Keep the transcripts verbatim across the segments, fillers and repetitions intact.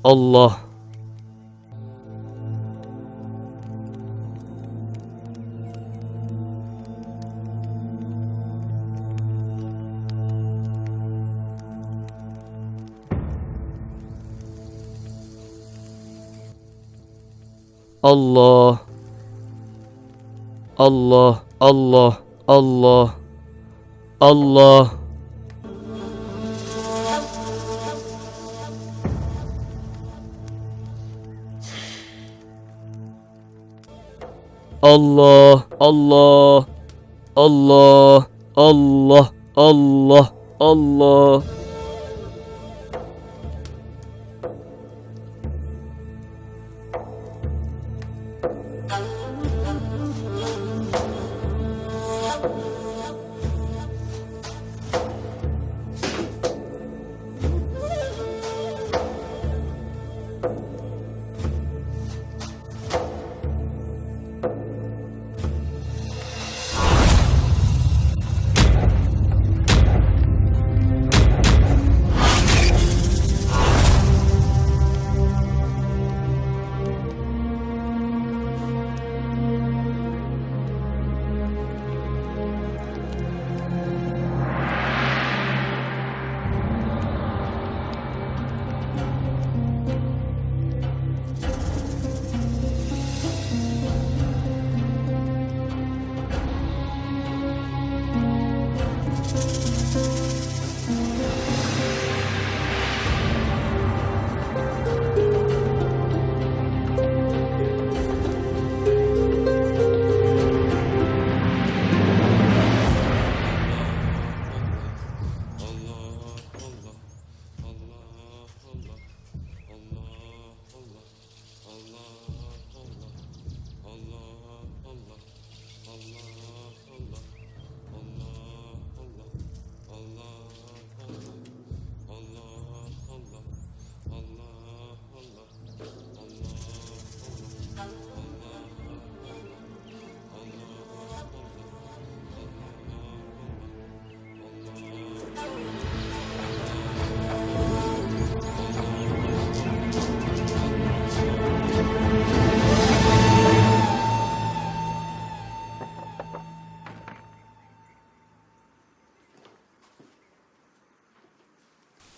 ئاللا. ئاللا. ئاللا، ئاللا، ئاللا، ئاللا. ئاللا، ئاللا، ئاللا، ئاللا، ئاللا، ئاللا.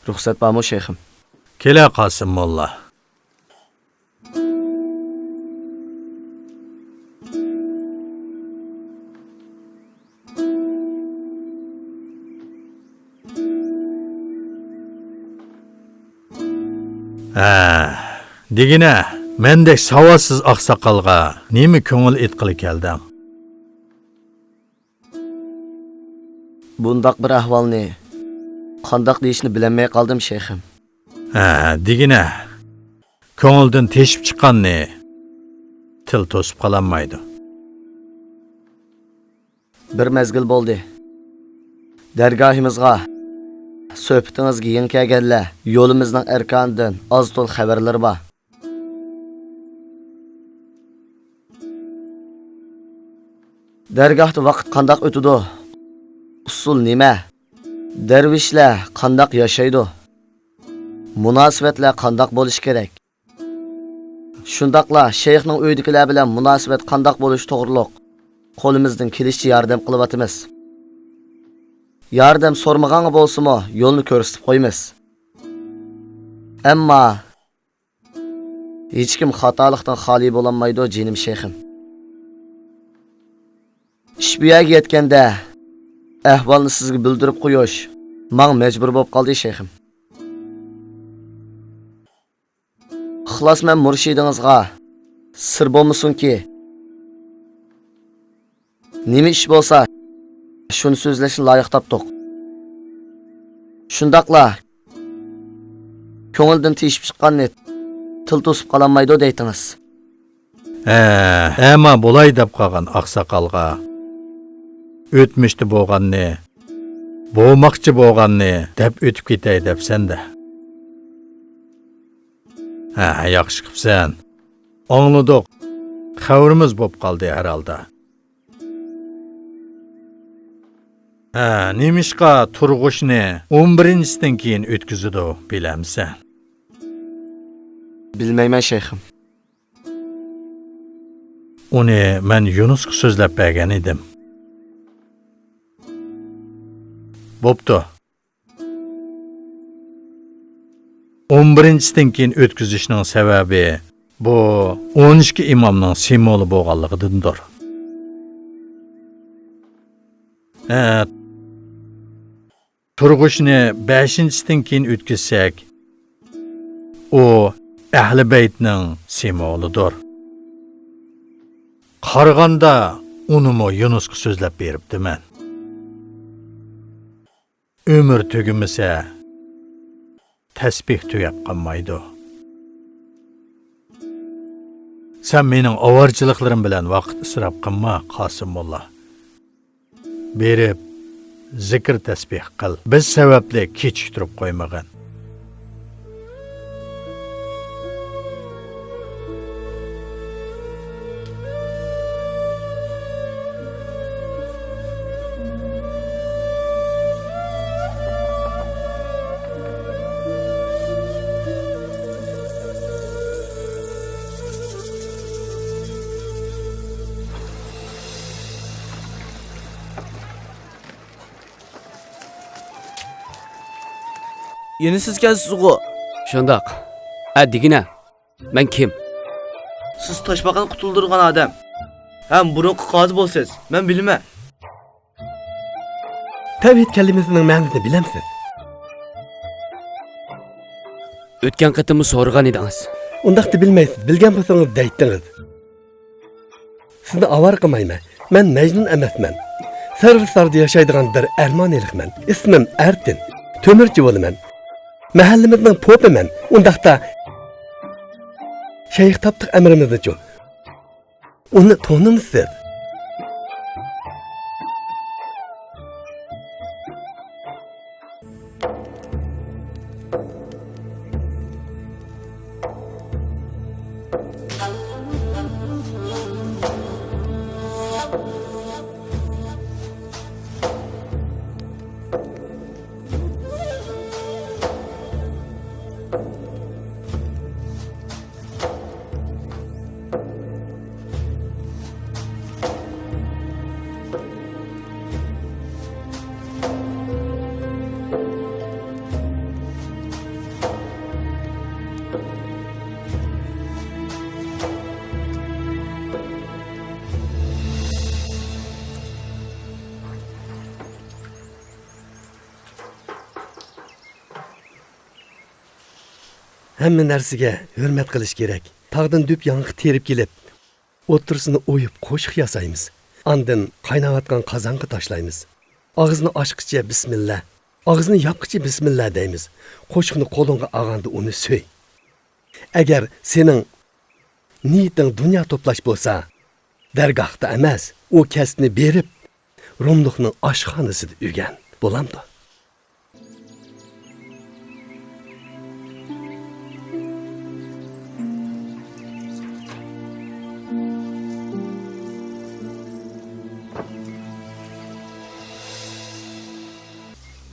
رۇخسەت بارمۇ، شەيخىم؟ كېلە، قاسىم موللا. ھە، دېگىنە، مەندەك ساۋاتسىز ئاقساقالغا نېمە كۆڭۈل ئېيتقىلى كەلدىڭ؟ بۇنداق بىر ئەھۋالنى قانداق دېيىشنى بىلەلمەي قالدىم، شەيخىم. ھە، دېگىنە، كۆڭۈلدىن تېشىپ چىققاننى تىل توسۇپ قالالمايدۇ. بىر مەزگىل بولدى. دەرگاھىمىزغا، سۆھبىتىڭىزگە يېڭى كەلگەنلەر يولىمىزنىڭ ئەركانىدىن ئاز-تولا خەۋەرلىرى بار. دەرگاھتا ۋاقىت قانداق ئۆتىدۇ؟ ئۇسسۇل نېمە؟ دەرۋىشلەر قانداق ياشايدۇ؟ مۇناسىۋەتلەر قانداق بولۇشى كېرەك؟ شۇنداقلا شەيخنىڭ ئۆيىدىكىلەر بىلەن مۇناسىۋەت قانداق بولۇشى توغرۇلۇق قولىمىزدىن كېلىشىچە ياردەم قىلىۋاتىمىز. ياردەم سورىمىغانغا بولسىمۇ يولنى كۆرسىتىپ قويىمىز. ئەمما ھېچكىم خاتالىقتىن خالىي بولالمايدۇ، جېنىم شەيخىم. ئىش بۇ يەرگە يەتكەندە، ئەھۋالنى سىزگە بىلدۈرۈپ قويۇش ماڭا مەجبۇر بولۇپ قالدى، شەيخىم. ئىخلاسمەن مۇرشىدىڭىزغا سىر بولمىسۇنكى، نېمە ئىش بولسا، شۇنى سۆزلەشنى لايىق تاپتۇق. شۇنداقلا، كۆڭۈلدىن تېشىپ چىققاننى تىل توسۇپ قالالمايدۇ دەيتىڭىز. ھە، ئەما بولاي دەپ قالغان ئاقساقالغا ئۆتمۈشتە بولغاننى بولماقچى بولغاننى دەپ ئۆتۈپ كېتەي دەپسەن-دە. ھە، ياخشى قىپسەن. ئاڭلىدۇق. خەۋىرىمىز بوپ قالدى ھەر ھالدا. ھە، نېمىشقا تۇرغۇشنى ئون بىرىنچىسىدىن كېيىن ئۆتكۈزىدۇ، بىلەمسەن؟ بىلمەيمەن، شەيخىم. ئۇنى مەن يۇنۇسقا سۆزلەپ بەرگەن ئىدىم. بوپتۇ. ئون بىرىنچىسىدىن كېيىن ئۆتكۈزۈشنىڭ سەۋەبى بۇ ئون ئىككى ئىمامنىڭ سىمۋولى بولغانلىقىدىندۇر. ھە، تۇرغۇچنى بەشىنچىسىدىن كېيىن ئۆتكۈزسەك، ئۇ ئەھلى بەيتنىڭ سىمۋولىدۇر. قارىغاندا ئۇنىمۇ يۇنۇسقا سۆزلەپ بېرىپتىمەن. ئۆمۈر تۈگىمىسە، تەسبىھ تۈگەپ قالمايدۇ. سەن مېنىڭ ئاۋارىچىلىقلىرىم بىلەن ۋاقىت ئىسراپ قىلما، قاسىم موللا. بېرىپ، زىكىر تەسبىھ قىل. بىز سەۋەبلىك كېچىكتۈرۈپ قويمىغىن. يەنە سىزكەنسىزغۇ؟ شۇنداق. ئە، دېگىنە. مەن كىم؟ سىز تاشباقىنى قۇتۇلدۇرغان ئادەم. ھەم بۇرۇنقى قازى بولسىز. مەن بىلىمەن. تەۋھىد كەلىمىسىنىڭ مەنىسىنى بىلەمسىز؟ ئۆتكەن قېتىممۇ سورىغان ئىدىڭىز. ئۇنداقتا بىلمەيسىز، بىلگەن بولسىڭىز دەيتتىڭىز. سىزنى ئاۋارە قىلمايمەن. مەن مەجنۇن ئەمەسمەن. سەرۋىساردا ياشايدىغان بىر ئەرمانىيلىقمەن. ئىسمىم ئەرتىن. تۆمۈرچى بولىمەن. مەھەللىمىزنىڭ پوپىمەن. ئۇنداقتا شەيخ تاپتۇق ئەمرىمىزنىچۇ؟ ئۇنى تونۇمسىز؟ ھەممە نەرسىگە ھۆرمەت قىلىش كېرەك. تاغدىن دۈپ ياڭاق تېرىپ كېلىپ، ئوتتۇرىسىنى ئويۇپ قوشۇق ياسايمىز. ئاندىن قايناۋاتقان قازانغا تاشلايمىز. ئاغزىنى ئاچقىچە بىسمىللا، ئاغزىنى ياپقىچە بىسمىللا دەيمىز. قوشۇقنى قولۇڭغا ئالغاندا ئۇنى سۆي. ئەگەر سېنىڭ نىيىتىڭ دۇنيا توپلاش بولسا، دەرگاھتا ئەمەس، ئۇ كەسىپنى بېرىپ، رۇملۇقنىڭ ئاشخانىسىدا ئۆگەن. بولامدۇ؟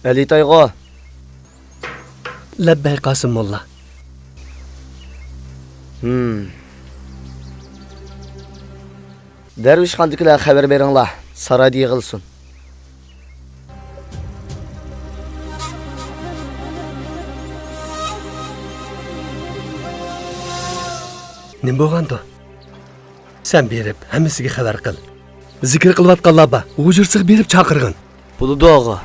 ئەلىتايغۇ. لەببەي، قاسىم موللا. ھىم. دەرۋىشخانىدىكىلەرگە خەۋەر بېرىڭلار، سارايدا يىغىلسۇن. نېمە بولغاندۇ؟ سەن بېرىپ، ھەممىسىگە خەۋەر قىل. زىكىر قىلىۋاتقانلار بار، ھۇجرىسىغا بېرىپ چاقىرغىن. بولىدۇ، ئاغا.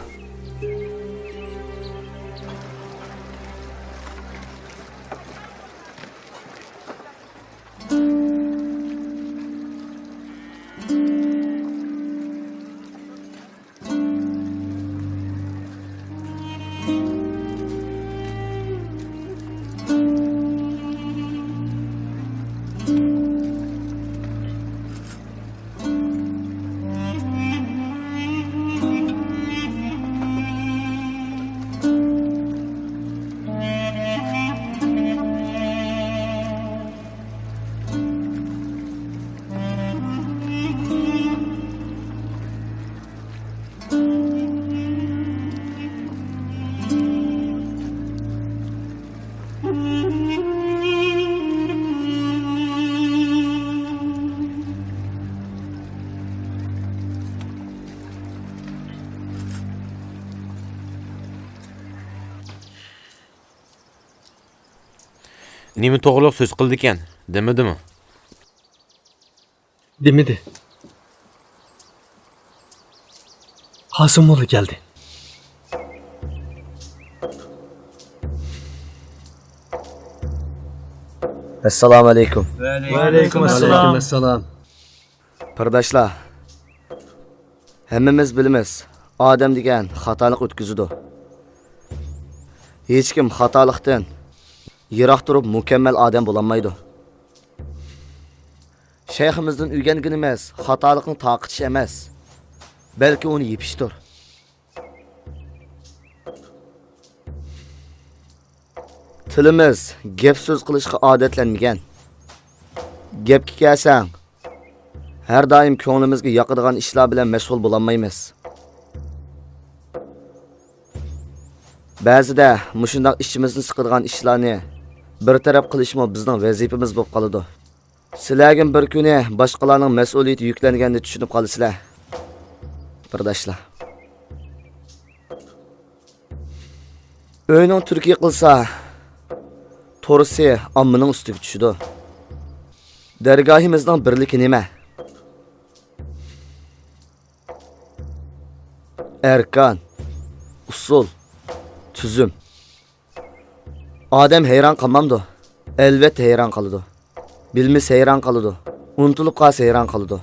نېمە توغرىلىق سۆز قىلىدىكەن، دېمىدىمۇ؟ دېمىدى. قاسىم موللا كەلدى. ئەسسالامۇ ئەلەيكۇم. ۋەئەلەيكۇم ئەسسالام. قېرىنداشلار، ھەممىمىز بىلىمىز، ئادەم دېگەن خاتالىق ئۆتكۈزىدۇ. ھېچكىم خاتالىقتىن يىراق تۇرۇپ مۇكەممەل ئادەم بولالمايدۇ. شەيخىمىزدىن ئۆگەنگىنىمىز خاتالىقنى تارقىتىش ئەمەس، بەلكى ئۇنى يېپىشتۇر. تىلىمىز گەپ سۆز قىلىشقا ئادەتلەنمىگەن. گەپكە كەلسەڭ، ھەر دائىم كۆڭلىمىزگە ياقىدىغان ئىشلار بىلەن مەشغۇل بولالمايمىز. بەزىدە مۇشۇنداق ئىچىمىزنى سىقىدىغان ئىشلارنى بىر تەرەپ قىلىشمۇ بىزنىڭ ۋەزىپىمىز بولۇپ قالىدۇ. سىلەرگىمۇ بىر كۈنى باشقىلارنىڭ مەسئۇلىيىتى يۈكلەنگەننى چۈشىنىپ قالىسىلەر، قېرىنداشلار. ئۆينىڭ تۈركى يىقىلسا، تورۇسى ئاممىنىڭ ئۈستىگە چۈشىدۇ. دەرگاھىمىزنىڭ بىرلىكى نېمە؟ ئەركان، ئۇسۇل، تۈزۈم. ئادەم ھەيران قالمامدۇ؟ ئەلۋەتتە ھەيران قالىدۇ. بىلمىسە ھەيران قالىدۇ. ئۇنتۇلۇپ قالسا ھەيران قالىدۇ.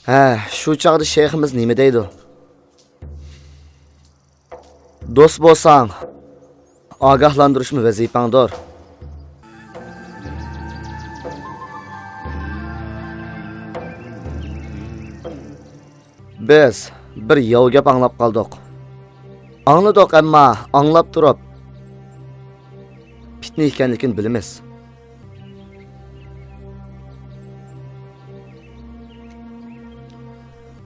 ھە، شۇ چاغدا شەيخىمىز نېمە دەيدۇ؟ دوست بولساڭ، ئاگاھلاندۇرۇشمۇ ۋەزىپەڭدۇر. بىز بىر ياۋا گەپ ئاڭلاپ قالدۇق. ئاڭلىدۇق، ئەمما ئاڭلاپ تۇرۇپ پىتنە ئىكەنلىكىنى بىلىمىز.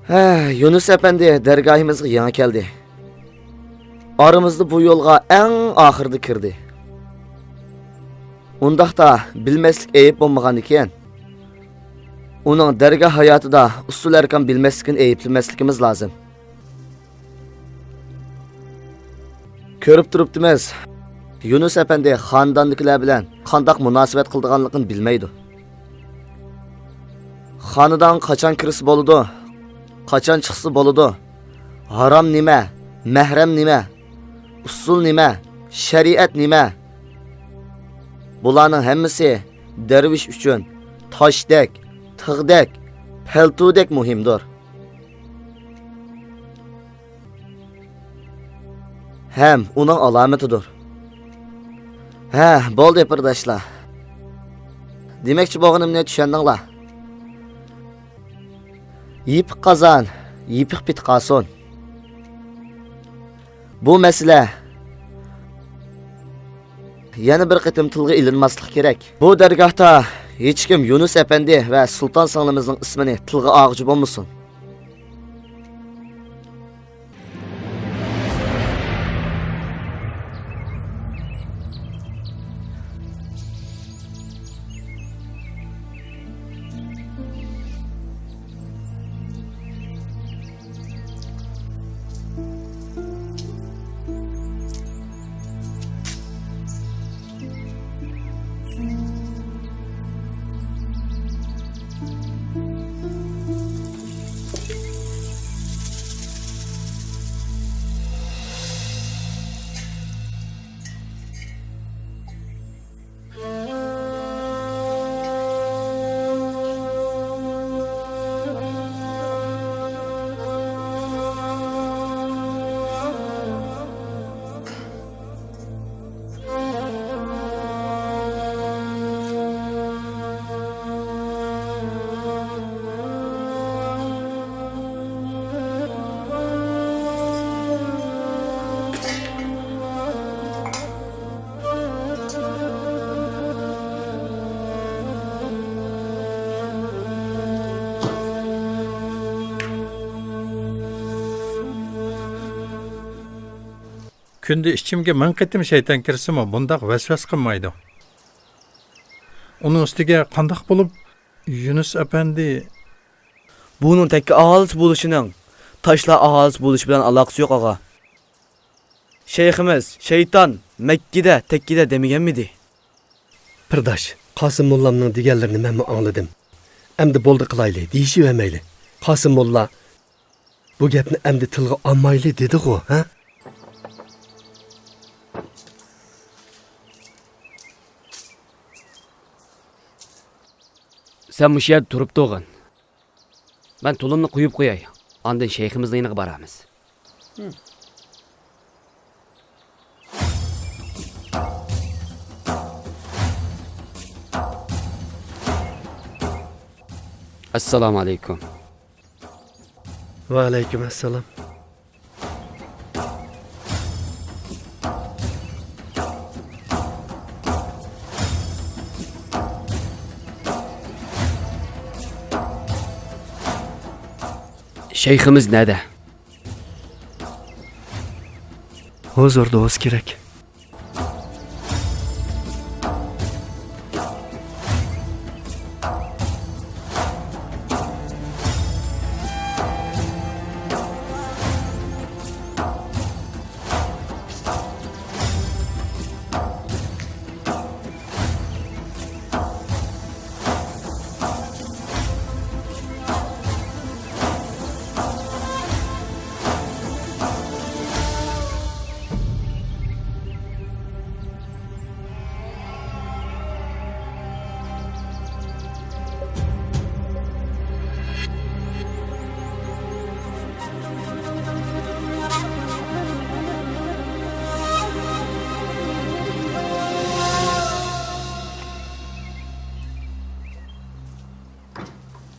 ھە، يۇنۇس ئەپەندى دەرگاھىمىزغا يېڭى كەلدى. ئارىمىزدا بۇ يولغا ئەڭ ئاخىرىدا كىردى. ئۇنداقتا بىلمەسلىك ئەيىب بولمىغاندىكىن، ئۇنىڭ دەرگاھ ھاياتىدا ئۇسسۇل ئەركان بىلمەسلىكىنى ئەيىبلىمەسلىكىمىز لازىم. كۆرۈپ تۇرۇپتىمىز، يۇنۇس ئەپەندى خانىداندىكىلەر بىلەن قانداق مۇناسىۋەت قىلىدىغانلىقىنى بىلمەيدۇ. خانىدانغا قاچان كىرسە بولىدۇ، قاچان چىقسا بولىدۇ، ھارام نېمە، مەھرەم نېمە، ئۇسسۇل نېمە، شەرىئەت نېمە؟ بۇلارنىڭ ھەممىسى دەرۋىش ئۈچۈن تاشتەك، تىغدەك، پەلتودەك مۇھىمدۇر. ھەم ئۇنىڭ ئالامىتىدۇر. ھە، بولدى، قېرىنداشلار. دېمەكچى بولغىنىمنى چۈشەندىڭلار. يېپىق قازان يېپىق پېتى قالسۇن. بۇ مەسىلە يەنە بىر قېتىم تىلغا ئېلىنماسلىقى كېرەك. بۇ دەرگاھتا ھېچكىم يۇنۇس ئەپەندى ۋە سۇلتان سىڭلىمىزنىڭ ئىسمىنى تىلغا ئالغۇچى بولمىسۇن. كۈندە ئىچىمگە مىڭ قېتىم شەيتان كىرسىمۇ، بۇنداق ۋەسۋەسە قىلمايدۇ. ئۇنىڭ ئۈستىگە قانداق بولۇپ يۇنۇس ئەپەندى؟ بۇنىڭ تەككە ئاھالىسى بولۇشىنىڭ تاشلار ئاھالىسى بولۇشى بىلەن ئالاقىسى يوق، ئاغا. شەيخىمىز، شەيتان مەككىدە، تەككىدە دېمىگەنمىدى؟ پىرداش، قاسىم موللامنىڭ دېگەنلىرىنى مەنمۇ ئاڭلىدىم. ئەمدى بولدى قىلايلى، دېيىشىۋەرمەيلى. قاسىم موللا بۇ گەپنى ئەمدى تىلغا ئالمايلى دېدىغۇ، ھە؟ سەن مۇشۇ يەردە تۇرۇپ تۇرغىن. مەن تۇلۇمنى قۇيۇپ قوياي. ئاندىن شەيخىمىزنىڭ يېنىغا بارارمىز. ئەسسالامۇ ئەلەيكۇم. ۋەئەلەيكۇم ئەسسالام. شەيخىمىز نەدە؟ ھۇزۇردا بولسا كېرەك.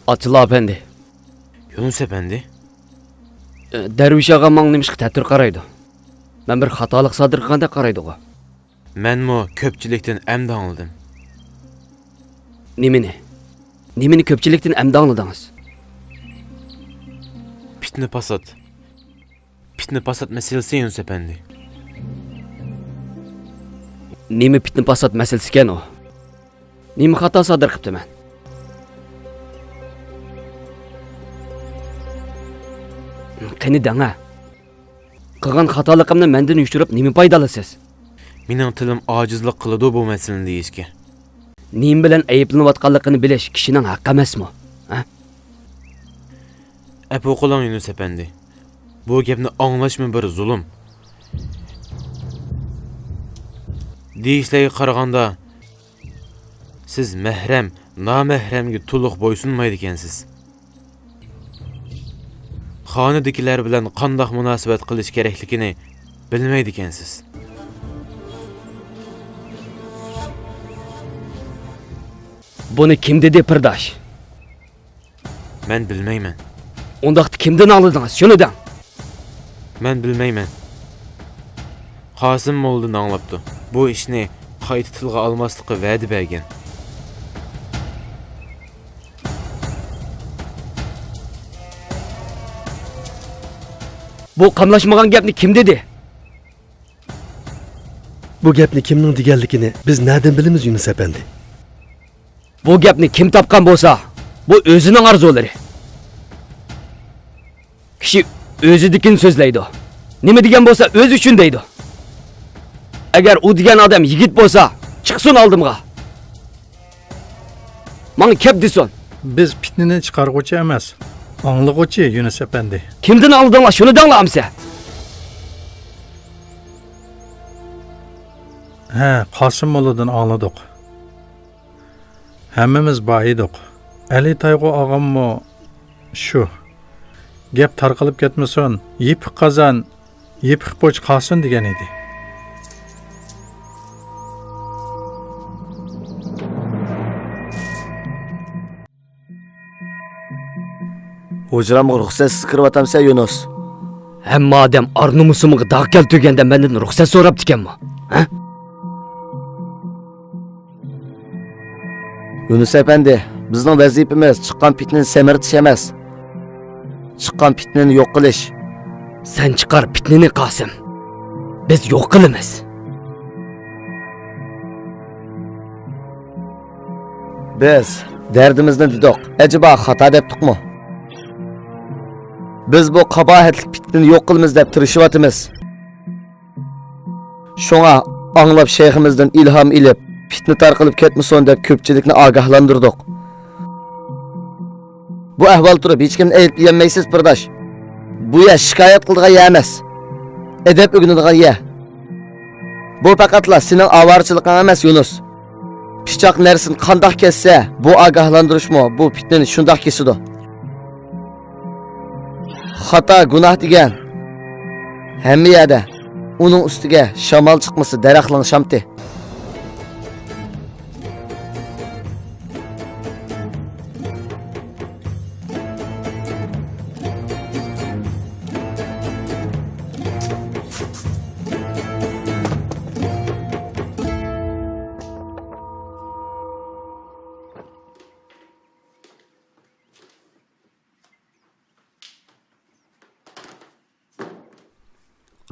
ئاتىللا ئەپەندى. يۇنۇس ئەپەندى. ئە، دەرۋىش ئاغام ماڭا نېمىشقا تەتۈر قارايدۇ؟ مەن بىر خاتالىق سادىر قىلغاندەك قارايدىغۇ؟ مەنمۇ كۆپچىلىكتىن ئەمدى ئاڭلىدىم. نېمىنى؟ نېمىنى كۆپچىلىكتىن ئەمدى ئاڭلىدىڭىز؟ پىتنە-پاسات. پىتنە-پاسات مەسىلىسى، يۇنۇس ئەپەندى. نېمە پىتنە-پاسات مەسىلىسىكەن ئۇ؟ نېمە خاتا سادىر قىپتىمەن؟ قېنى دەڭە. قىلغان خاتالىقىمنى مەندىن يوشۇرۇپ نېمە پايدا ئالىسىز؟ مېنىڭ تىلىم ئاجىزلىق قىلىدۇ بۇ مەسىلىنى دېيىشكە. نېمە بىلەن ئەيىبلىنىۋاتقانلىقىنى بىلىش كىشىنىڭ ھەققى ئەمەسمۇ؟ ھە؟ ئەپۇ قىلىڭ، يۇنۇس ئەپەندى. بۇ گەپنى ئاڭلاشمۇ بىر زۇلۇم. دېيىشلەرگە قارىغاندا، سىز مەھرەم، نامەھرەمگە تولۇق بويسۇنمايدىكەنسىز. خانىدىكىلەر بىلەن قانداق مۇناسىۋەت قىلىش كېرەكلىكىنى بىلمەيدىكەنسىز. بۇنى كىم دېدى، پىرداش؟ مەن بىلمەيمەن. ئۇنداقتا كىمدىن ئاڭلىدىڭىز؟ شۇنى دەڭ. مەن بىلمەيمەن. قاسىم موللىدىن ئاڭلاپتۇ. بۇ ئىشنى قايتا تىلغا ئالماسلىققا ۋەدە بەرگەن. بۇ قاملاشمىغان گەپنى كىم دېدى؟ بۇ گەپنى كىمنىڭ دېگەنلىكىنى بىز نەدىن بىلىمىز، يۇنۇس ئەپەندى؟ بۇ گەپنى كىم تاپقان بولسا، بۇ ئۆزىنىڭ ئارزۇلىرى. كىشى ئۆزىدىكىنى سۆزلەيدۇ. نېمە دېگەن بولسا، ئۆزى ئۈچۈن دەيدۇ. ئەگەر ئۇ دېگەن ئادەم يىگىت بولسا، چىقسۇن ئالدىمغا. ماڭا كەپ دېسۇن. بىز پىتنىنى چىقارغۇچى ئەمەس، ئاڭلىغۇچى، يۇنۇس ئەپەندى. كىمدىن ئاڭلىدىڭلار، شۇنى دەڭلار ئەمسە. ھە، قاسىم موللىدىن ئاڭلىدۇق. ھەممىمىز بار ئىدۇق. ئەلى تايغۇ ئاغاممۇ شۇ. گەپ تارقىلىپ كەتمىسۇن، يېپىق قازان، يېپىق پوچ قالسۇن دېگەن ئىدى. ھۇجرامغا رۇخسەتسىز كىرىۋاتامسەن، يۇنۇس؟ ھەممە ئادەم ئار-نومۇسۇمغا داغ كەلتۈرگەندە مەندىن رۇخسەت سوراپتىكەنمۇ؟ ھە؟ يۇنۇس ئەپەندى، بىزنىڭ ۋەزىپىمىز چىققان پىتنىنى سەمرىتىش ئەمەس، چىققان پىتنىنى يوق قىلىش. سەن چىقار پىتنىنى، قاسىم. بىز يوق قىلىمىز. بىز دەردىمىزنى دېدۇق. ئەجەبا خاتا دەپتۇقمۇ؟ بىز بۇ قاباھەتلىك پىتنىنى يوق قىلىمىز دەپ تىرىشىۋاتىمىز. شۇڭا ئاڭلاپ شەيخىمىزدىن ئىلھام ئېلىپ، پىتنە تارقىلىپ كەتمىسۇن دەپ كۆپچىلىكنى ئاگاھلاندۇردۇق. بۇ ئەھۋال تۇرۇپ ھېچكىمنى ئەيىبلىيەلمەيسىز، قېرىنداش. بۇ يەر شىكايەت قىلىدىغان يەر ئەمەس. ئەدەپ ئۆگىنىدىغان يەر. بۇ پەقەتلا سېنىڭ ئاۋارىچىلىقىڭ ئەمەس، يۇنۇس. پىچاق نەرسىنى قانداق كەسسە، بۇ ئاگاھلاندۇرۇشمۇ بۇ پىتنىنى شۇنداق كېسىدۇ. خاتا، گۇناھ دېگەن ھەممە يەردە. ئۇنىڭ ئۈستىگە شامال چىقمىسا، دەرەخ لىڭشامتى.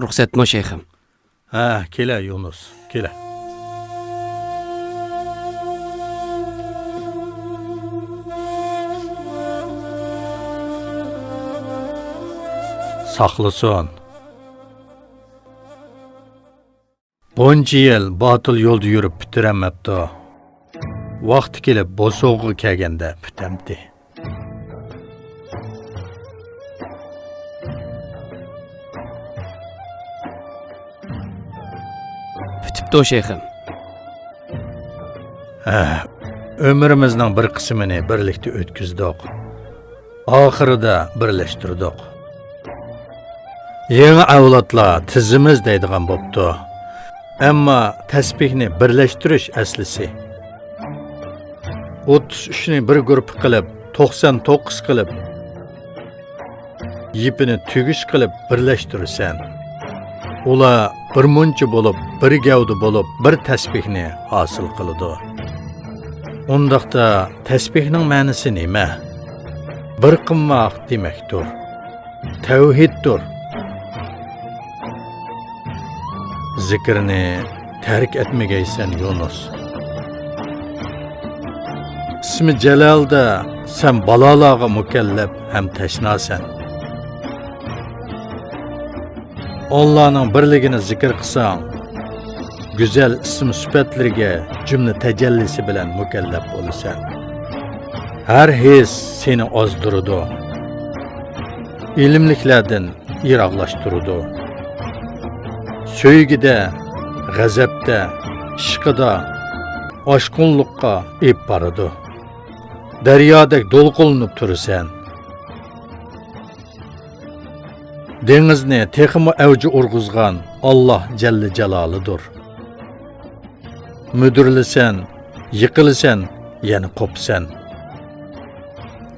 رۇخسەتمۇ، شەيخىم؟ ھە، كېلە، يۇنۇس، كېلە. ساقلىسۇن. بۇنچە يىل باتىل يولدا يۈرۈپ پۈتتۈرەلمەپتۇ. ۋاقتى كېلىپ بوسۇغىغا كەلگەندە پۈتەمتى. پۈتۈپتۇ، شەيخىم. ھە، ئۆمرىمىزنىڭ بىر قىسمىنى بىرلىكتە ئۆتكۈزدۇق. ئاخىرىدا بىرلەشتۈردۇق. يېڭى ئەۋلادلار تىزىمىز دەيدىغان بوپتۇ. ئەمما تەسبىھنى بىرلەشتۈرۈش ئەسلىسى. ئوتتۇز ئۈچنى بىر گۇرۇپپا قىلىپ، توقسان توققۇز قىلىپ، يىپىنى تۈگۈش قىلىپ بىرلەشتۈرىسەن. ئۇلار بىر مۇنچە بولۇپ، بىر گەۋدە بولۇپ، بىر تەسبىھنى ھاسىل قىلىدۇ. ئۇنداقتا تەسبىھنىڭ مەنىسى نېمە؟ بىر قىلماق دېمەكتۇر. تەۋھىدتۇر. زىكىرنى تەرك ئەتمىگەيسەن، يۇنۇس. ئىسمى جالالدا سەن بالالارغا مۇكەللەپ ھەم تەشناسەن. ئاللانىڭ بىرلىكىنى زىكىر قىلساڭ، گۈزەل ئىسىم سۈپەتلىرىگە جۈملە تەجەللىسى بىلەن مۇكەللەپ بولىسەن. ھەر ھېس سېنى ئازدۇرىدۇ. ئىلىملىكلەردىن يىراقلاشتۇرىدۇ. سۆيگۈدە، غەزەپتە، ئىشقىدا، ئاشقۇنلۇققا ئېلىپ بارىدۇ. دەريادەك دولقۇنلىنىپ تۇرىسەن. دېڭىزنى تېخىمۇ ئەۋج ئۇرغۇزغان ئاللا جەللە جالالىدۇر. مۈدۈرلىسەن، يىقىلىسەن، يەنە قوپىسەن.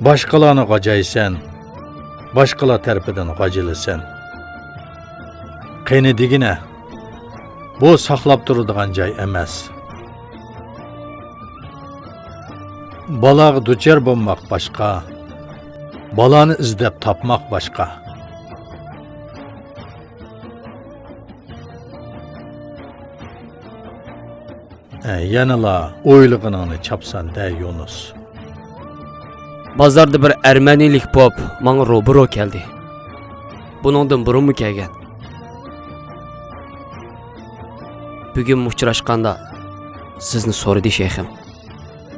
باشقىلارنى غاجايسەن، باشقىلار تەرىپىدىن غاجىلىسەن. قېنى دېگىنە، بۇ ساقلاپ تۇرىدىغان جاي ئەمەس. بالاغا دۇچار بولماق باشقا، بالانى ئىزدەپ تاپماق باشقا. ئە، يەنىلا ئويلىغىنىڭنى چاپسان دە، يۇنۇس. بازاردا بىر ئەرمەنىيلىك پوپ ماڭا روبىرو كەلدى. بۇنىڭدىن بۇرۇنمۇ كەلگەن. بۈگۈنمۇ ئۇچراشقاندا سىزنى سورىدى، شەيخىم.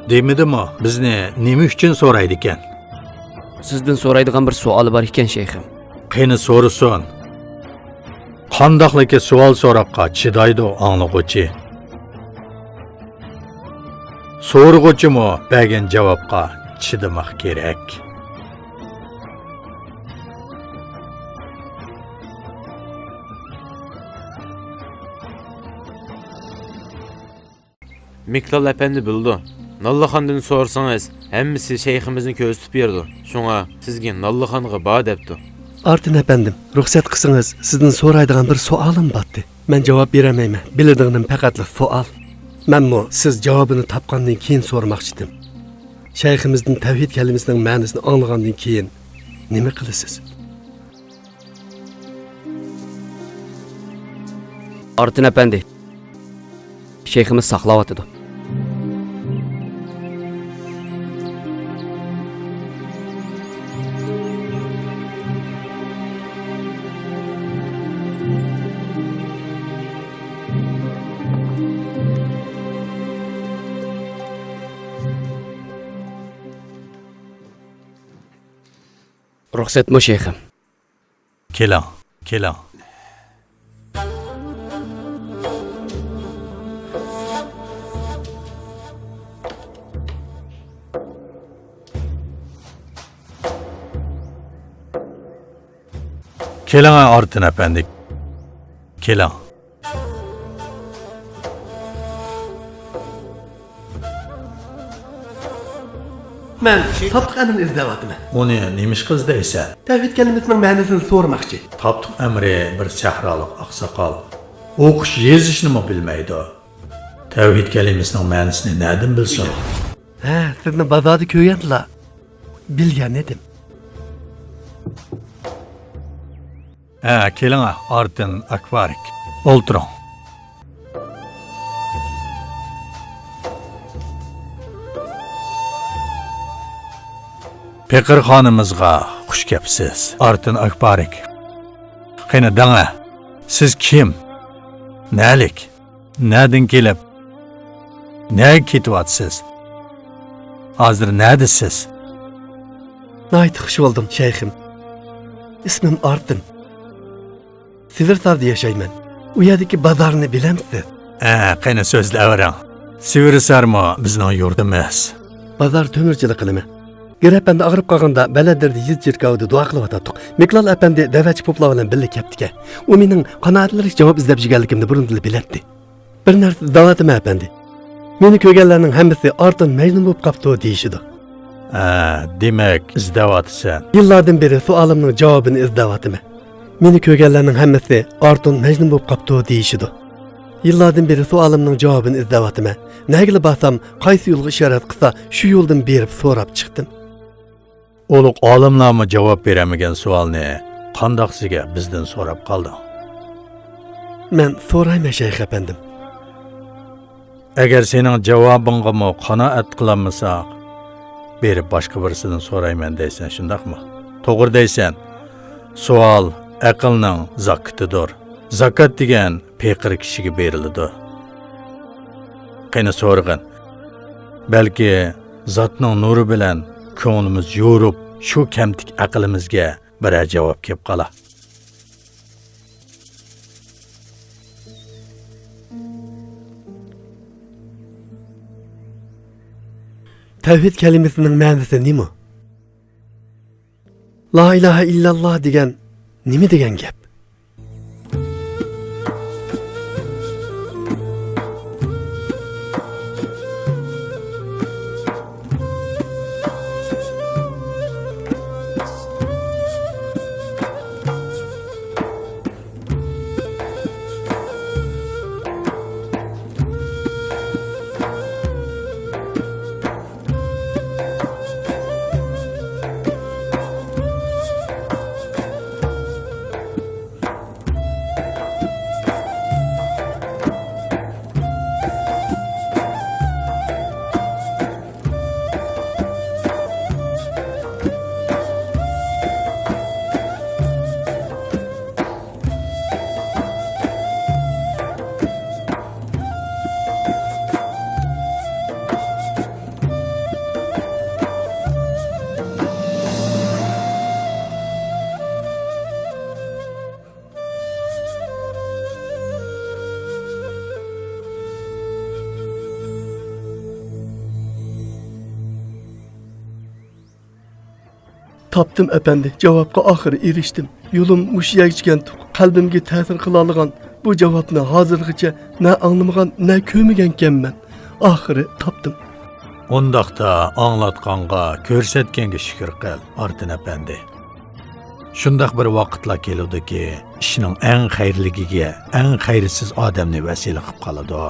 دېمىدىمۇ، بىزنى نېمە ئۈچۈن سورايدىكەن؟ سىزدىن سورايدىغان بىر سوئالى بار ئىكەن، شەيخىم. قېنى سورىسۇن. قانداقلىكى سوئال-سوراققا چىدايدۇ ئاڭلىغۇچى؟ سورىغۇچىمۇ بەرگەن جاۋابقا چىدىماق كېرەك. مىكلال ئەپەندى بىلىدۇ. ناللىخاندىن سورىسىڭىز، ھەممىسى شەيخىمىزنى كۆرسىتىپ بېرىدۇ. شۇڭا سىزگە ناللىخانغا بار دەپتۇ. ئارتىن ئەپەندىم، رۇخسەت قىلسىڭىز، سىزدىن سورايدىغان بىر سوئالىم بارتى. مەن جاۋاب بېرەلمەيمەن. بىلىدىغىنىم پەقەتلا سوئال. مەنمۇ سىز جاۋابىنى تاپقاندىن كېيىن سورىماقچىدىم. شەيخىمىزدىن تەۋھىد كەلىمىسىنىڭ مەنىسىنى ئاڭلىغاندىن كېيىن نېمە قىلىسىز؟ ئارتىن ئەپەندى، شەيخىمىز ساقلاۋاتىدۇ. رۇخسەتمۇ، شەيخىم؟ كېلىڭ، كېلىڭ. كېلىڭە، ئارتىن ئەپەندى. كېلىڭ. مەن تاپتۇق ئەمىرنى ئىزدەۋاتىمەن. ئۇنى نېمىشقا ئىزدەيسەن؟ تەۋھىد كەلىمىسىنىڭ مەنىسىنى سورىماقچى. تاپتۇق ئەمىرى بىر سەھرالىق ئاقساقال. ئوقۇش يېزىشنىمۇ بىلمەيدۇ. تەۋھىد كەلىمىسىنىڭ مەنىسىنى نەدىن بىلسۇن؟ ھە، سىزنى بازاردا كۆرگەندىلا بىلگەن ئىدىم. ھە، كېلىڭە، ئارتىن ئاكبارىك. ئولتۇرۇڭ. پېقىرخانىمىزغا خۇش كەپسىز، ئارتىن ئاكبارىك. قېنى دەڭە، سىز كىم؟ نەلىك؟ نەدىن كېلىپ، نەگە كېتىۋاتىسىز؟ ھازىر نەدىسىز؟ ناھايىتى خۇش بولدۇم، شەيخىم. ئىسمىم ئارتىن. سىۋىرساردا ياشايمەن. ئۇ يەردىكى بازارنى بىلەمسىز؟ ھە، قېنى سۆزلەۋېرىڭ. سىۋىرسارمۇ بىزنىڭ يۇرتىمىز. بازار تۆمۈرچىلىك قىلىمەن. گىر ئەپەندى ئاغرىپ قالغاندا، بەلەددىردە يېزا چېركاۋىدا دۇئا قىلىۋاتاتتۇق. مىكلال ئەپەندى دەۋەتچى پوپلار بىلەن بىللە كەپتىكەن. ئۇ مېنىڭ قانائەتلىنىش جاۋاب ئىزدەپ يۈرگەنلىكىمنى بۇرۇندىلا بىلەتتى. بىر نەرسە دەۋاتىمەن، ئەپەندى. مېنى كۆرگەنلەرنىڭ ھەممىسى ئارتون مەجنۇن بولۇپ قاپتۇ دېيىشىدۇ. ھە، دېمەك، ئىزدەۋاتىسەن. يىللاردىن بېرى سوئالىمنىڭ جاۋابىنى ئىزدەۋاتىمەن. مېنى كۆرگەنلەرنىڭ ھەممىسى ئارتون مەجنۇن بولۇپ قاپتۇ دېيىشىدۇ. يىللاردىن بېرى سوئالىمنىڭ جاۋابىنى ئىزدەۋاتىمەن. نەگىلا بارسام، قايسى يولغا ئىشارەت قىلسا، شۇ يولدىن بېرىپ سوراپ چىقتىم. ئۇلۇغ ئالىملارمۇ جاۋاب بېرەلمىگەن سوئالنى قانداق سىزگە بىزدىن سوراپ قالدىڭ؟ مەن سورايمەن، شەيخ ئەپەندىم. ئەگەر سېنىڭ جاۋابىڭغىمۇ قانائەت قىلالمىساق، بېرىپ باشقا بىرسىدىن سورايمەن دەيسەن، شۇنداقمۇ؟ توغرا دەيسەن. سوئال ئەقىلنىڭ زاكىتىدۇر. زاكات دېگەن پېقىر كىشىگە بېرىلىدۇ. قېنى سورىغىن. بەلكى زاتنىڭ نۇرى بىلەن كۆڭلىمىز يورۇپ، شۇ كەمتۈك ئەقلىمىزگە بىرەر جاۋاب كېلىپ قالا. تەۋھىد كەلىمىسىنىڭ مەنىسى نېمە؟ لا ئىلاھە ئىللاللا دېگەن نېمە دېگەن گەپ؟ تاپتىم، ئەپەندى، جاۋابقا ئاخىرى ئېرىشتىم. يولۇم مۇشۇ يەرگىچىكەنتۇق. قەلبىمگە تەسىر قىلالىغان بۇ جاۋابنى ھازىرغىچە نە ئاڭلىمىغان، نە كۆرمىگەنكەنمەن. ئاخىرى تاپتىم. ئۇنداقتا ئاڭلاتقانغا، كۆرسەتكەنگە شۈكۈر قىل، ئارتىن ئەپەندى. شۇنداق بىر ۋاقىتلار كېلىدۇكى، ئىشنىڭ ئەڭ خەيرلىكىگە، ئەڭ خەيرسىز ئادەمنى ۋەسىلە قىلىپ قالىدۇ.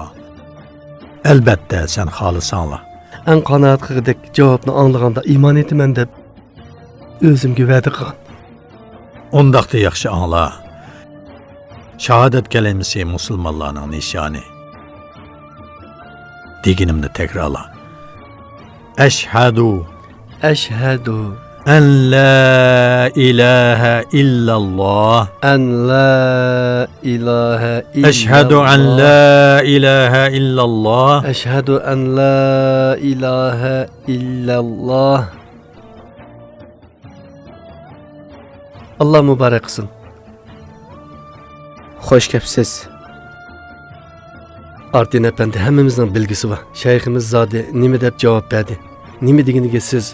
ئەلبەتتە، سەن خالىساڭلا. ئەڭ قانائەت قىلغۇدەك جاۋابنى ئاڭلىغاندا ئىمان ئېيتىمەن دەپ ئۆزۈمگە ۋەدە قىلغان. ئۇنداقتا ياخشى ئاڭلا. شاھادەت كەلىمىسى مۇسۇلمانلارنىڭ نىشانى. دېگىنىمنى تەكرارلا. ئەشھەدۇ. ئەشھەدۇ. ئەن لا ئىلاھە ئىللاللا. ئەن لا ئىلاھە ئىللاللا. ئەشھەدۇ ئەن لا ئىلاھە ئىللاللا. ئەشھەدۇ ئەن لا ئىلاھە ئىللاللا. ئاللا مۇبارەك قىلسۇن. خوش كەپسىز. ئارتىن ئەپەندى، ھەممىمىزنىڭ بىلگۈسى بار. شەيخىمىز زادى نېمە دەپ جاۋاب بەردى؟ نېمە دېگىنىگە سىز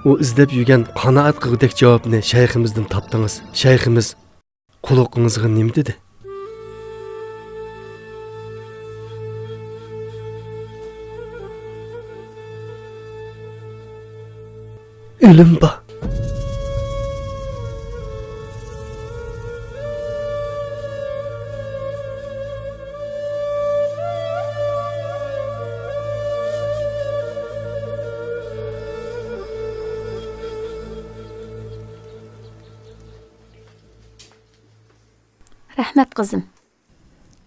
ئۇ ئىزدەپ يۈرگەن قانائەت قىلغۇدەك جاۋابنى شەيخىمىزدىن تاپتىڭىز؟ شەيخىمىز قۇلىقىڭىزغا نېمە دېدى؟ ئۆلۈم بار. رەھمەت، قىزىم.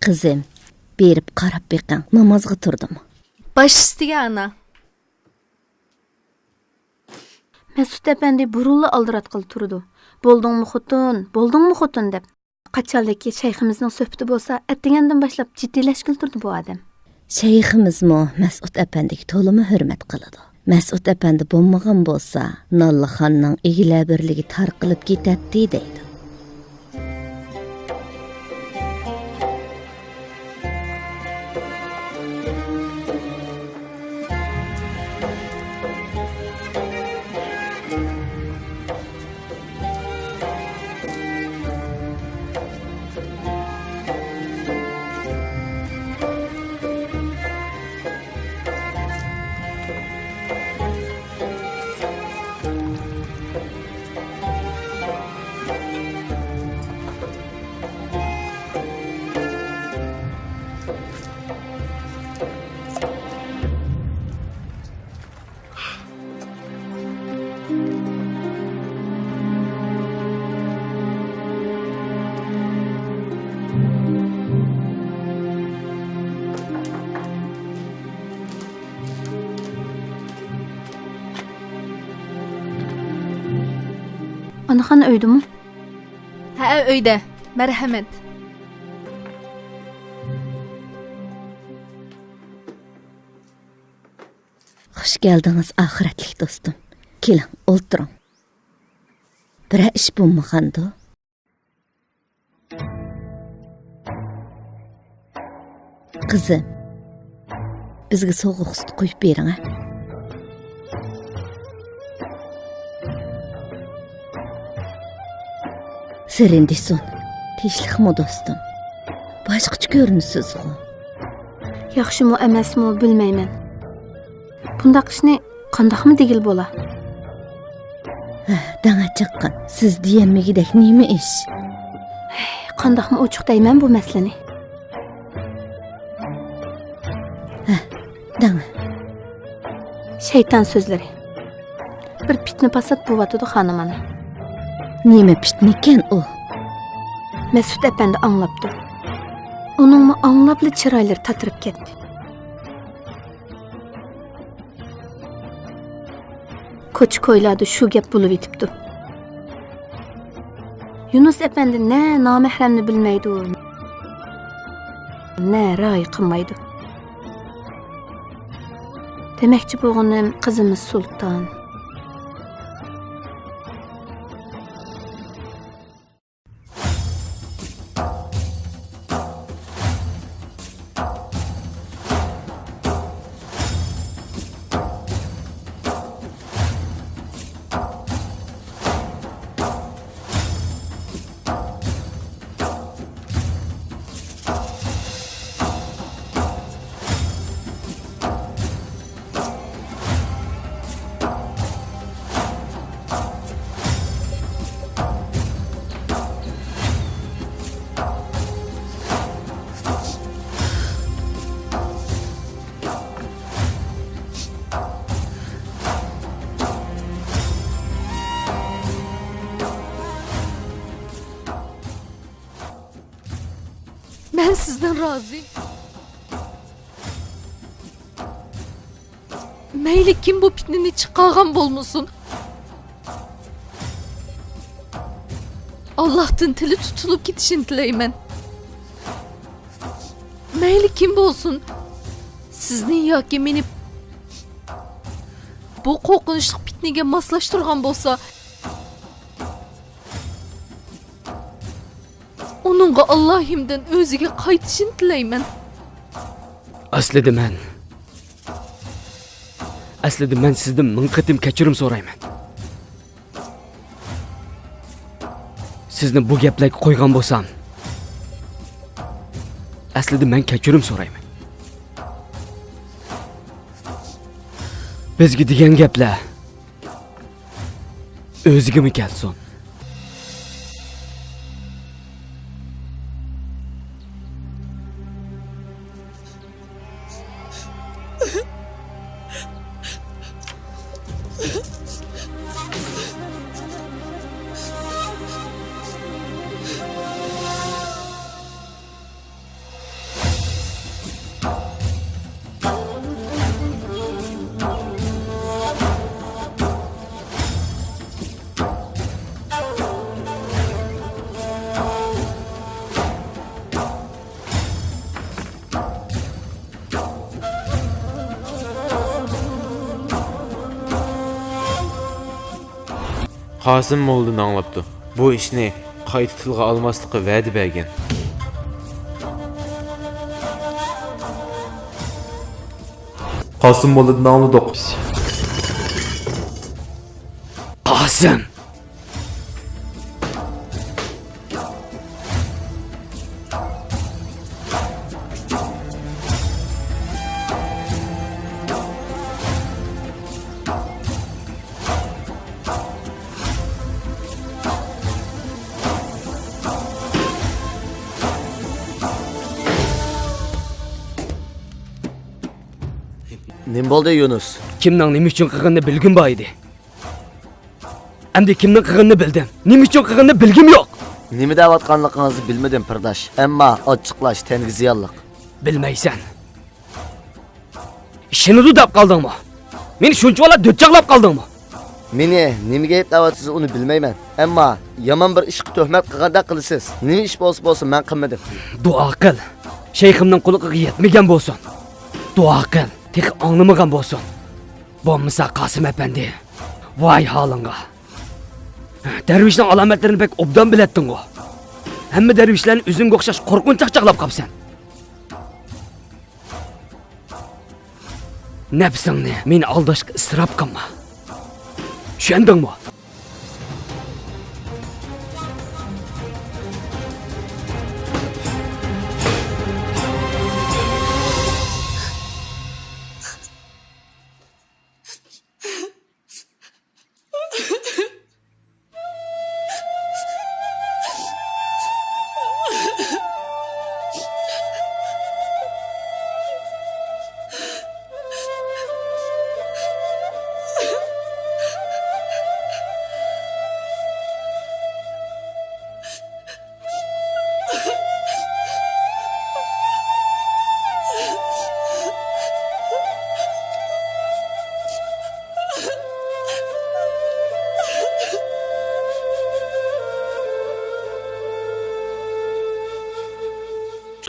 قىزىم، بېرىپ قاراپ بېقىڭ، نامازغا تۇردىمۇ؟ باش ئۈستىگە، ئانا. مەسئۇت ئەپەندى بۇرۇنلا ئالدىراتقىلى تۇرىدۇ. «بولدۇڭمۇ خوتۇن، بولدۇڭمۇ خوتۇن؟» دەپ. قاچانلىكى شەيخىمىزنىڭ سۆھبىتى بولسا، ئەتىگەندىن باشلاپ جىددىيلەشكىلى تۇردى بۇ ئادەم. شەيخىمىزمۇ مەسئۇت ئەپەندىگە تولىمۇ ھۆرمەت قىلىدۇ. مەسئۇت ئەپەندى بولمىغان بولسا، ناللىخاننىڭ ئىگىلەر بىرلىكى تارقىلىپ كېتەتتى دەيدۇ. ئانىخان ئۆيدىمۇ؟ ھەئە، ئۆيدە. مەرھەمەت. خۇش كەلدىڭىز، ئاخىرەتلىك دوستۇم. كېلىڭ، ئولتۇرۇڭ. بىرەر ئىش بولمىغاندۇ؟ قىزىم، بىزگە سوغۇق سۈت قۇيۇپ بېرىڭە. سېرىندىسۇن، تىنچلىقمۇ دوستۇم؟ باشقىچە كۆرۈنىسىزغۇ. ياخشىمۇ ئەمەسمۇ بىلمەيمەن. بۇنداق ئىشنى قانداقمۇ دېگىلى بولا؟ ھە، دەڭە چاققان، سىز دېيەلمىگۈدەك نېمە ئىش؟ ھەي، قانداقمۇ ئوچۇق دەيمەن بۇ مەسىلىنى؟ ھە، دەڭە. شەيتان سۆزلىرى. بىر پىتنە پاسات بوۋاتىدۇ، خانىم ئانا. نېمە پىتنىكەن ئۇ؟ مەسئۇت ئەپەندى ئاڭلاپتۇ. ئۇنىڭمۇ ئاڭلاپلا چىرايلىرى تاتىرىپ كەتتى. كوچا-كويلاردا شۇ گەپ بولۇۋېتىپتۇ. يۇنۇس ئەپەندى نە نامەھرەمنى بىلمەيدۇ، نە رايى قىلمايدۇ. دېمەكچى بولغىنىم، قىزىمىز سۇلتان. مەن سىزدىن رازى. مەيلى كىم بۇ پىتنىنى چىقارغان بولمىسۇن، ئاللاھتىن تىلى تۇتۇلۇپ كېتىشىنى تىلەيمەن. مەيلى كىم بولسۇن، سىزنى ياكى مېنى بۇ قورقۇنچلۇق پىتنىگە ماسلاشتۇرغان بولسا، ئۇنىڭغا ئاللاھىمدىن ئۆزىگە قايتىشىنى تىلەيمەن. ئەسلىدە مەن، ئەسلىدە مەن سىزدىن مىڭ قېتىم كەچۈرۈم سورايمەن. سىزنى بۇ گەپلەرگە قويغان بولسام، ئەسلىدە مەن كەچۈرۈم سورايمەن. بىزگە دېگەن گەپلەر ئۆزىگىمۇ كەلسۇن. قاسىم موللىدىن ئاڭلاپتۇ. بۇ ئىشنى قايتا تىلغا ئالماسلىققا ۋەدە بەرگەن. قاسىم موللىدىن ئاڭلىدۇق. قاسىم! نېمە بولدى، يۇنۇس؟ كىمنىڭ نېمە ئۈچۈن قىلغىنىنى بىلگۈم بار ئىدى. ئەمدى كىمنىڭ قىلغىنىنى بىلدىم. نېمە ئۈچۈن قىلغىنىنى بىلگۈم يوق. نېمە دەۋاتقانلىقىڭىزنى بىلمىدىم، قېرىنداش. ئەمما ئاچچىقلاش تەنگە زىيانلىق. بىلمەيسەن. ئىشىنىدۇ دەپ قالدىڭمۇ؟ مېنى شۇنچىۋالا دۆت چاغلاپ قالدىڭمۇ؟ مېنى نېمىگە ئەيىبلەۋاتىسىز، ئۇنى بىلمەيمەن. ئەمما يامان بىر ئىشقا تۆھمەت قىلغاندەك قىلىسىز. نېمە ئىش بولسا بولسۇن، مەن قىلمىدىم. دۇئا قىل. شەيخىمنىڭ قۇلىقىغا يەتمىگەن بولسۇن. دۇئا قىل. تېخى ئاڭلىمىغان بولسۇن. بولمىسا قاسىم ئەپەندى، ۋاي ھالىڭغا. دەرۋىشنىڭ ئالامەتلىرىنى بەك ئوبدان بىلەتتىڭغۇ. ھەممە دەرۋىشلەرنى ئۆزۈڭگە ئوخشاش قورقۇنچاق چاغلاپ قاپسەن. نەپسىڭنى مېنى ئالداشقا ئىسراپ قىلما. چۈشەندىڭمۇ؟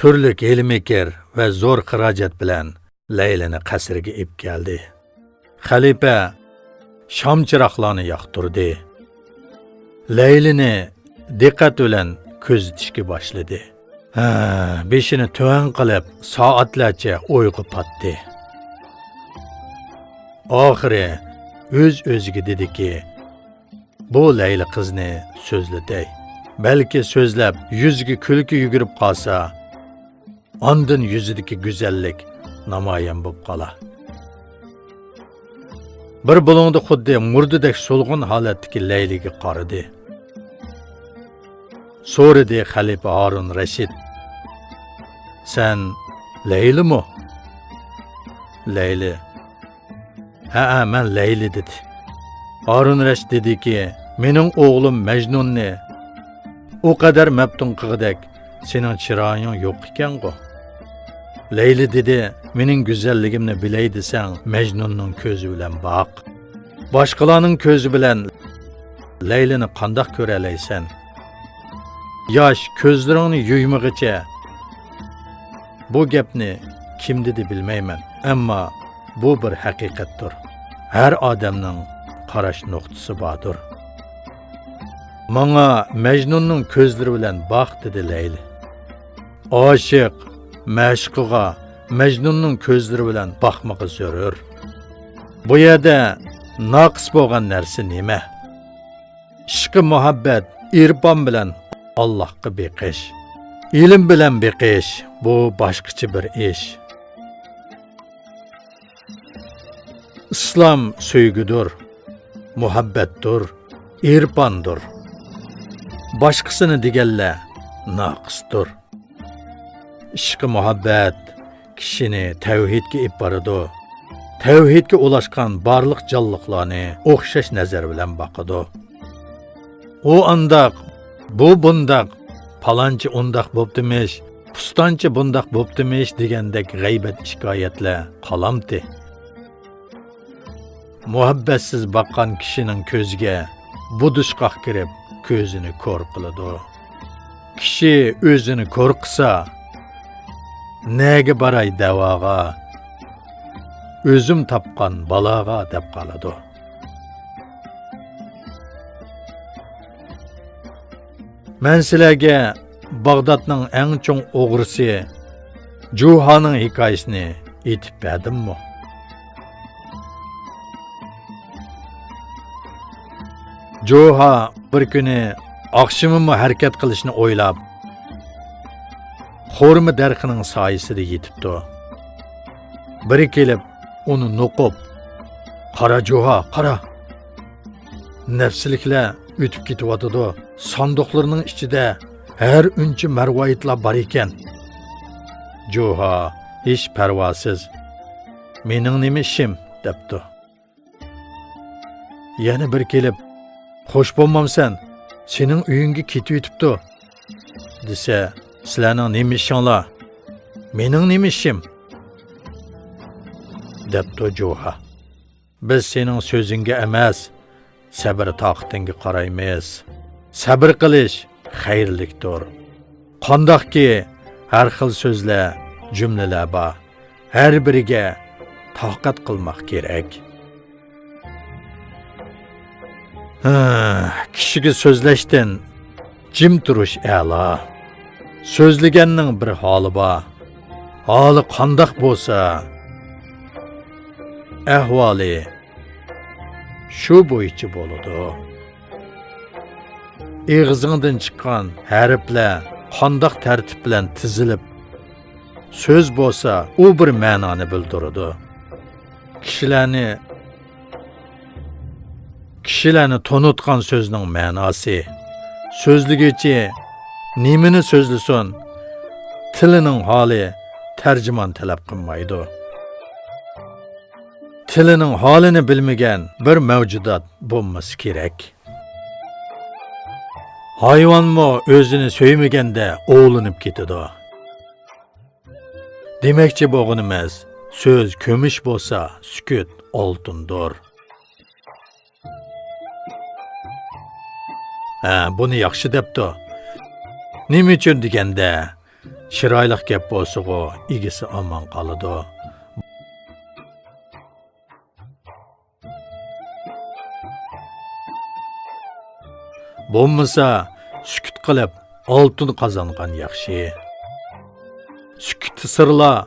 تۈرلۈك ھىيلە-مىكىر ۋە زور خىراجەت بىلەن لەيلىنى قەسرىگە ئېلىپ كەلدى. خەلىپە شام چىراغلارنى ياقتۇردى. لەيلىنى دىققەت بىلەن كۆزىتىشكە باشلىدى. ھە، بېشىنى تۆۋەن قىلىپ، سائەتلەرچە ئويغا پاتتى. ئاخىرى ئۆز-ئۆزىگە دېدىكى، بۇ لەيلى قىزنى سۆزلىتەي. بەلكى سۆزلەپ، يۈزىگە كۈلكە يۈگۈرۈپ قالسا، ئاندىن يۈزىدىكى گۈزەللىك نامايان بولۇپ قالا. بىر بۇلۇڭدا خۇددى مۇردىدەك سولغۇن ھالەتتىكى لەيلىگە قارىدى. سورىدى خەلىپە ھارۇن رەشىد: «سەن لەيلىمۇ؟» لەيلى: «ھەئە، مەن لەيلى» دېدى. ھارۇن رەشىد دېدىكى، «مېنىڭ ئوغلۇم مەجنۇننى ئۇ قەدەر مەپتۇن قىلغۇدەك سېنىڭ چىرايىڭ يوق ئىكەنغۇ؟» لەيلى دېدى، «مېنىڭ گۈزەللىكىمنى بىلەي دېسەڭ، مەجنۇننىڭ كۆزى بىلەن باق. باشقىلارنىڭ كۆزى بىلەن لەيلىنى قانداق كۆرەلەيسەن؟ ياش، كۆزلىرىڭنى يۇيمىغىچە.» بۇ گەپنى كىم دېدى بىلمەيمەن، ئەمما بۇ بىر ھەقىقەتتۇر. ھەر ئادەمنىڭ قاراش نۇقتىسى باردۇر. ماڭا مەجنۇننىڭ كۆزلىرى بىلەن باق، دېدى لەيلى. ئاشىق مەشۇقىغا مەجنۇننىڭ كۆزلىرى بىلەن باقمىقى زۆرۈر. بۇ يەردە ناقىس بولغان نەرسە نېمە؟ ئىشقى مۇھەببەت، ئىرپان بىلەن ئاللاھقا بېقىش. ئىلىم بىلەن بېقىش، بۇ باشقىچە بىر ئىش. ئىسلام سۆيگۈدۇر، مۇھەببەتتۇر، ئىرپاندۇر. باشقىسىنى دېگەنلەر ناقىستۇر. ئىشقى مۇھەببەت كىشىنى تەۋھىدكە ئېلىپ بارىدۇ. تەۋھىدكە ئۇلاشقان بارلىق جانلىقلارنى ئوخشاش نەزەر بىلەن باقىدۇ. ئۇ ئانداق، بۇ بۇنداق، پالانچى ئۇنداق بوپتىمىش، پۇستانچى بۇنداق بوپتىمىش دېگەندەك غەيبەت شىكايەتلەر قالامتى. مۇھەببەتسىز باققان كىشىنىڭ كۆزىگە بۇدۇشقاق كىرىپ، كۆزىنى كور قىلىدۇ. كىشى ئۆزىنى كور قىلسا، نەگە باراي دەۋاغا؟ ئۆزۈم تاپقان بالاغا دەپ قالىدۇ. مەن سىلەرگە باغدادنىڭ ئەڭ چوڭ ئوغرىسى جۇھانىڭ ھېكايىسىنى ئېيتىپ بەردىممۇ؟ جۇھا بىر كۈنى ئاخشىمىمۇ ھەرىكەت قىلىشنى ئويلاپ، خورما دەرىخىنىڭ سايىسىدا يېتىپتۇ. بىرى كېلىپ، ئۇنى نوقۇپ، «قارا، جۇھا، قارا! نەپسىلىكلەر ئۆتۈپ كېتىۋاتىدۇ. ساندۇقلىرىنىڭ ئىچىدە ھەر ئۈنچە مەرۋايىتلار بار ئىكەن.» جۇھا ھېچ پەرۋاسىز، «مېنىڭ نېمە ئىشىم؟» دەپتۇ. يەنە بىر كېلىپ، «خوش بولمامسەن، سېنىڭ ئۆيۈڭگە كېتىۋېتىپتۇ» دېسە، «سىلەرنىڭ نېمە ئىشىڭلار؟ مېنىڭ نېمە ئىشىم؟» دەپتۇ جۇھا. «بىز سېنىڭ سۆزۈڭگە ئەمەس، سەبرى تاقىتىڭگە قارايمىز. سەبرى قىلىش خەيرلىكتۇر. قانداقكى، ھەر خىل سۆزلەر، جۈملىلەر بار. ھەر بىرىگە تاقەت قىلماق كېرەك.» ھە، كىشىگە سۆزلەشتىن جىم تۇرۇش ئەلا. سۆزلىگەننىڭ بىر ھالى بار. ھالى قانداق بولسا، ئەھۋالى شۇ بويىچە بولىدۇ. ئېغىزىڭدىن چىققان ھەرپلەر قانداق تەرتىپ بىلەن تىزىلىپ سۆز بولسا، ئۇ بىر مەنانى بىلدۈرىدۇ. كىشىلەرنى، كىشىلەرنى تونۇتقان سۆزنىڭ مەناسى. سۆزلىگۈچى نېمىنى سۆزلىسۇن، تىلىنىڭ ھالى تەرجىمان تەلەپ قىلمايدۇ. تىلىنىڭ ھالىنى بىلمىگەن بىر مەۋجۇدات بولمىسا كېرەك. ھايۋانمۇ ئۆزىنى سۆيمىگەندە ئوۋلىنىپ كېتىدۇ. دېمەكچى بولغىنىمىز، سۆز كۈمۈش بولسا، سۈكۈت ئالتۇندۇر. ھە، بۇنى ياخشى دەپتۇ. نېمە ئۈچۈن دېگەندە، چىرايلىق گەپ بولسىغۇ، ئىگىسى ئامان قالىدۇ. بولمىسا، سۈكۈت قىلىپ، ئالتۇن قازانغان ياخشى. سۈكۈتتە سىرلار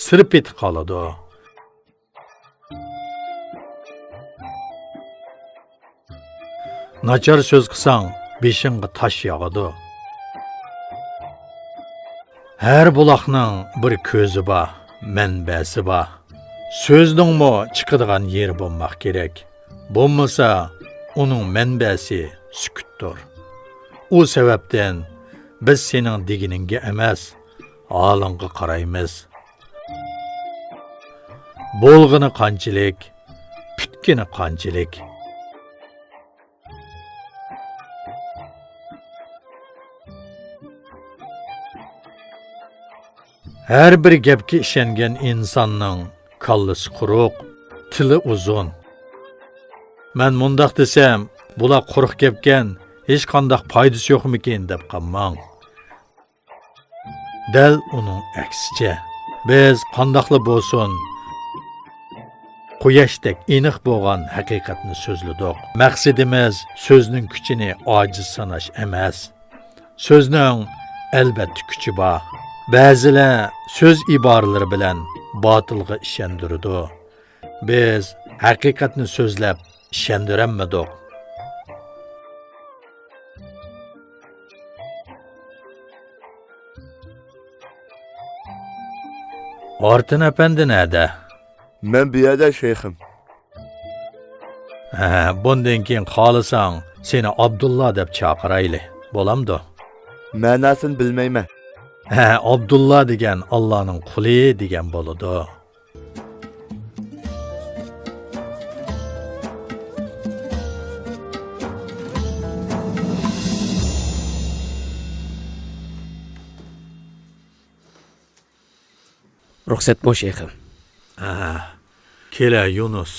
سىر پېتى قالىدۇ. ناچار سۆز قىلساڭ، بېشىڭغا تاش ياغىدۇ. ھەر بۇلاقنىڭ بىر كۆزى بار، مەنبەسى بار. سۆزنىڭمۇ چىقىدىغان يېرى بولماق كېرەك. بولمىسا، ئۇنىڭ مەنبەسى سۈكۈتتۇر. ئۇ سەۋەبتىن بىز سېنىڭ دېگىنىڭگە ئەمەس، ھالىڭغا قارايمىز. بولغىنى قانچىلىك، پۈتكىنى قانچىلىك. ھەر بىر گەپكە ئىشەنگەن ئىنساننىڭ كاللىسى قۇرۇق، تىلى ئۇزۇن. مەن مۇنداق دېسەم، بۇلار قۇرۇق گەپكەن، ھېچقانداق پايدىسى يوقمىكىن دەپ قالماڭ. دەل ئۇنىڭ ئەكسىچە، بىز قانداقلا بولسۇن، قۇياشتەك ئېنىق بولغان ھەقىقەتنى سۆزلىدۇق. مەقسىتىمىز سۆزنىڭ كۈچىنى ئاجىز ساناش ئەمەس. سۆزنىڭ، ئەلۋەتتە، كۈچى بار. بەزىلەر سۆز ئىبارىلىرى بىلەن باتىلغا ئىشەندۈرىدۇ. بىز ھەقىقەتنى سۆزلەپ ئىشەندۈرەلمىدۇق. ئارتىن ئەپەندى نەدە؟ مەن بۇ يەردە، شەيخىم. ھە، بۇندىن كېيىن خالىساڭ، سېنى ئابدۇللا دەپ چاقىرايلى، بولامدۇ؟ مەناسىنى بىلمەيمەن. ھە، ئابدۇللا دېگەن ئاللانىڭ قۇلى دېگەن بولىدۇ. رۇخسەتمۇ، شەيخىم؟ ھە، كېلە، يۇنۇس.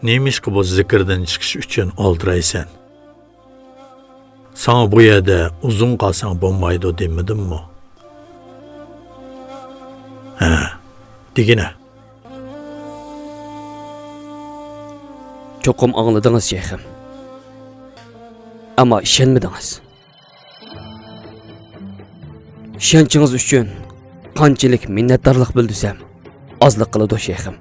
نېمىشقا بۇ زىكىردىن چىقىش ئۈچۈن ئالدىرايسەن؟ ساڭا بۇ يەردە ئۇزۇن قالساڭ بولمايدۇ دېمىدىممۇ؟ ھە، دېگىنە. چوقۇم ئاڭلىدىڭىز، شەيخىم. ئەمما ئىشەنمىدىڭىز. ئىشەنچىڭىز ئۈچۈن قانچىلىك مىننەتدارلىق بىلدۈرسەم، ئازلىق قىلىدۇ، شەيخىم.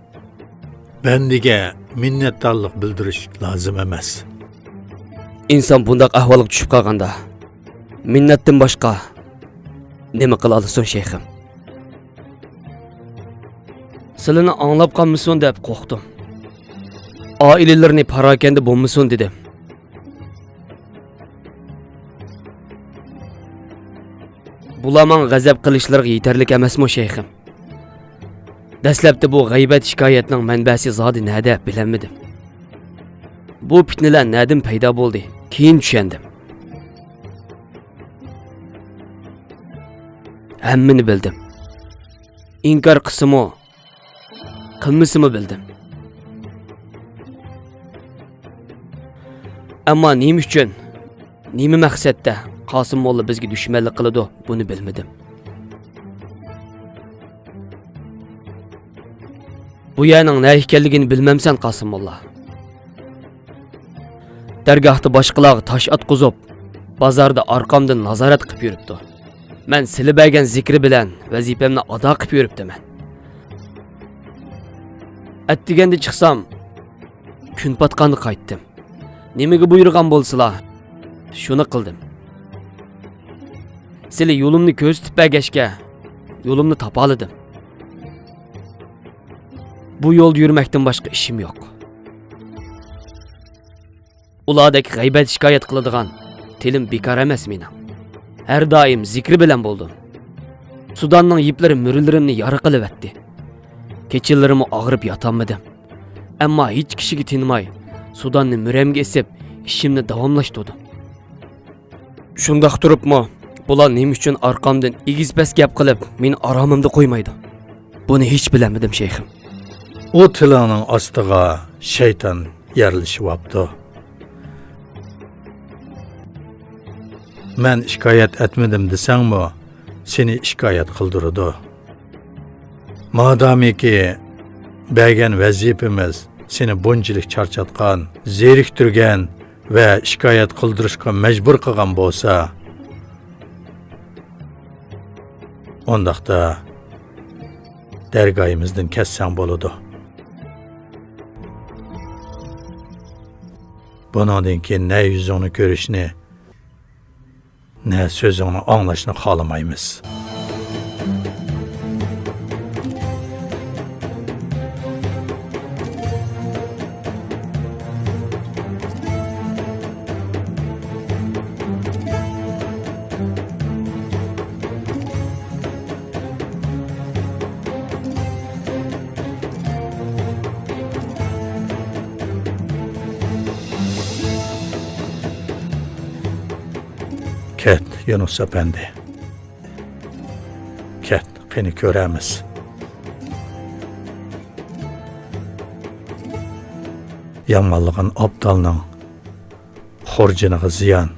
بەندىگە مىننەتدارلىق بىلدۈرۈش لازىم ئەمەس. ئىنسان بۇنداق ئەھۋالغا چۈشۈپ قالغاندا، مىننەتتىن باشقا نېمە قىلالىسۇن، شەيخىم؟ سىلىنى ئاڭلاپ قالمىسۇن دەپ قورقتۇم. ئائىلىلىرىنى پاراكەندە بولمىسۇن دېدىم. بۇلار ماڭا غەزەپ قىلىشلىرىغا يېتەرلىك ئەمەسمۇ، شەيخىم؟ دەسلەپتە بۇ غەيبەت شىكايەتنىڭ مەنبەسى زادى نەدە بىلەلمىدىم. بۇ پىتنىلەر نەدىن پەيدا بولدى؟ كېيىن چۈشەندىم. ھەممىنى بىلدىم. ئىنكار قىلسىمۇ، قىلمىسىمۇ بىلدىم. ئەمما نېمە ئۈچۈن، نېمە مەقسەتتە قاسىم موللا بىزگە دۈشمەنلىك قىلىدۇ، بۇنى بىلمىدىم. بۇ يەرنىڭ نە ئىكەنلىكىنى بىلمەمسەن، قاسىم موللا؟ دەرگاھتا باشقىلارغا تاش ئاتقۇزۇپ، بازاردا ئارقامدىن نازارەت قىلىپ يۈرۈپتۇ. مەن سىلى بەرگەن زىكرى بىلەن ۋەزىپەمنى ئادا قىلىپ يۈرۈپتىمەن. ئەتىگەندە چىقسام، كۈن پاتقاندا قايتتىم. نېمىگە بۇيرۇغان بولسىلا، شۇنى قىلدىم. سىلى يولۇمنى كۆرسىتىپ بەرگەچكە، يولۇمنى تاپالىدىم. بۇ يولدا يۈرمەكتىن باشقا ئىشىم يوق. ئۇلاردەك غەيبەت شىكايەت قىلىدىغان تىلىم بىكار ئەمەس مېنىڭ. ھەر دائىم زىكرى بىلەن بولدۇم. سۇداننىڭ يىپلىرى مۈرىلىرىمنى يارا قىلىۋەتتى. كېچىلىرىمۇ ئاغرىپ ياتالمىدىم. ئەمما ھېچ كىشىگە تىنماي، سۇداننى مۈرەمگە ئېسىپ، ئىشىمنى داۋاملاشتۇردۇم. شۇنداق تۇرۇپمۇ، بۇلار نېمە ئۈچۈن ئارقامدىن ئېگىز-پەس گەپ قىلىپ، مېنى ئارامىمدا قويمايدۇ؟ بۇنى ھېچ بىلەلمىدىم، شەيخىم. ئۇ تىلىڭنىڭ ئاستىغا شەيتان يەرلىشىۋاپتۇ. مەن شىكايەت ئەتمىدىم دېسەڭمۇ، سېنى شىكايەت قىلدۇرىدۇ. مادامىكى بەرگەن ۋەزىپىمىز سېنى بۇنچىلىك چارچاتقان، زېرىكتۈرگەن ۋە شىكايەت قىلدۇرۇشقا مەجبۇر قىلغان بولسا، ئۇنداقتا دەرگاھىمىزدىن كەتسەڭ بولىدۇ. بۇنىڭدىن كېيىن نە يۈزۈڭنى كۆرۈشنى، نە سۆزۈڭنى ئاڭلاشنى خالىمايمىز. كەت، يۇنۇس ئەپەندى. كەت، قېنى كۆرەرمىز. يامانلىغان ئابدالنىڭ قۇر جېنىغا زىيان.